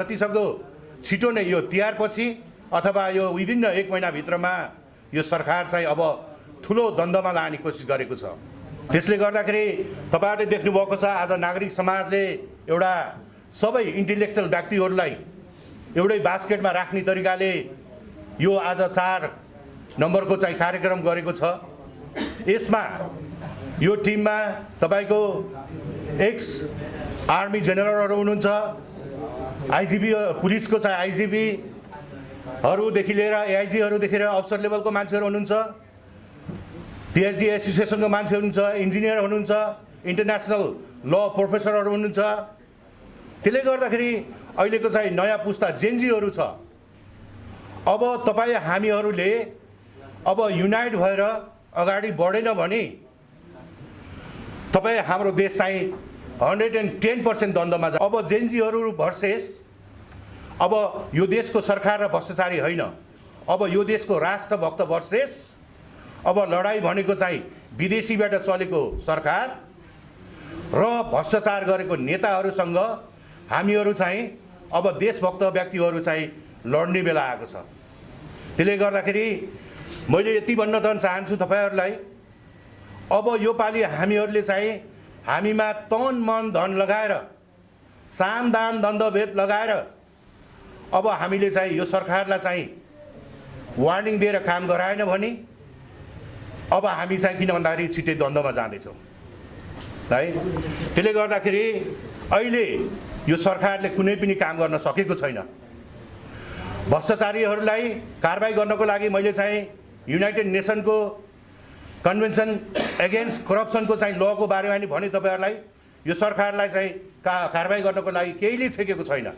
जतिसक्दो छिटो नै यो तिहारपछि अथवा यो विदिन 1 महिनाभित्रमा यो सरकार चाहिँ अब ठुलो द्वन्द्वमा लाने कोसिस गरेको छ। त्यसले गर्दाखेरि तपाईहरुले देख्नुभएको छ आज नागरिक समाजले एउटा सबै इन्टेलेक्चुअल व्यक्तिहरूलाई एउटै बास्केटमा राख्ने तरिकाले यो आज 4 नम्बरको चाहिँ कार्यक्रम गरेको छ। यसमा यो टिममा तपाईको एक्स आर्मी जेनरलहरू हुनुहुन्छ, आइजिबी पुलिसको चाहिँ आइजिबी हरूदेखि लिएर एआइजीहरूदेखि लिएर अफसर लेभलको मान्छेहरू हुनुहुन्छ, पिएचडी एसोसिएसनको मान्छेहरू हुनुहुन्छ, इन्जिनियर हुनुहुन्छ, इन्टरनेसनल ल प्रोफेसरहरू हुनुहुन्छ। त्यसले गर्दाखेरि अहिलेको चाहिँ नयाँ पुस्ता जेनजीहरू छ। अब तपाईँ हामीहरूले अब युनाइट भएर अगाडि बढेन भने तपाईँ हाम्रो देश चाहिँ 110% द्वन्द्वमा छ। अब जेनजीहरू भर्सेस अब यो देशको सरकार र भ्रष्टाचारी होइन, अब यो देशको राष्ट्रभक्त भर्सेस अब लडाई भनेको चाहिँ विदेशीबाट चलेको सरकार र भ्रष्टाचार गरेको नेताहरूसँग हामीहरू चाहिँ अब देशभक्त व्यक्तिहरू चाहिँ लड्ने बेला आएको छ। त्यसले गर्दाखेरि मैले यति भन्न चाहन्छु तपाईहरुलाई, अब यो पालि हामीहरूले चाहिँ हामीमा तन मन धन लगाएर साम दाम दण्डभेद लगाएर अब हामीले चाहिँ यो सरकारलाई चाहिँ वार्निङ दिएर काम गराएन भने अब हामी चाहिँ किन भन्दाखेरि छिट्टै द्वन्द्वमा जाँदैछौँ है। त्यसले गर्दाखेरि अहिले यो सरकारले कुनै पनि काम गर्न सकेको छैन। भ्रष्टाचारीहरूलाई कारबाही गर्नको लागि मैले चाहिँ युनाइटेड नेसनको कन्भेन्सन एगेन्स्ट करप्सनको चाहिँ लको बारेमा नि भने तपाईहरुलाई यो सरकारलाई चाहिँ कारबाही गर्नको लागि केहीले छेकेको छैन।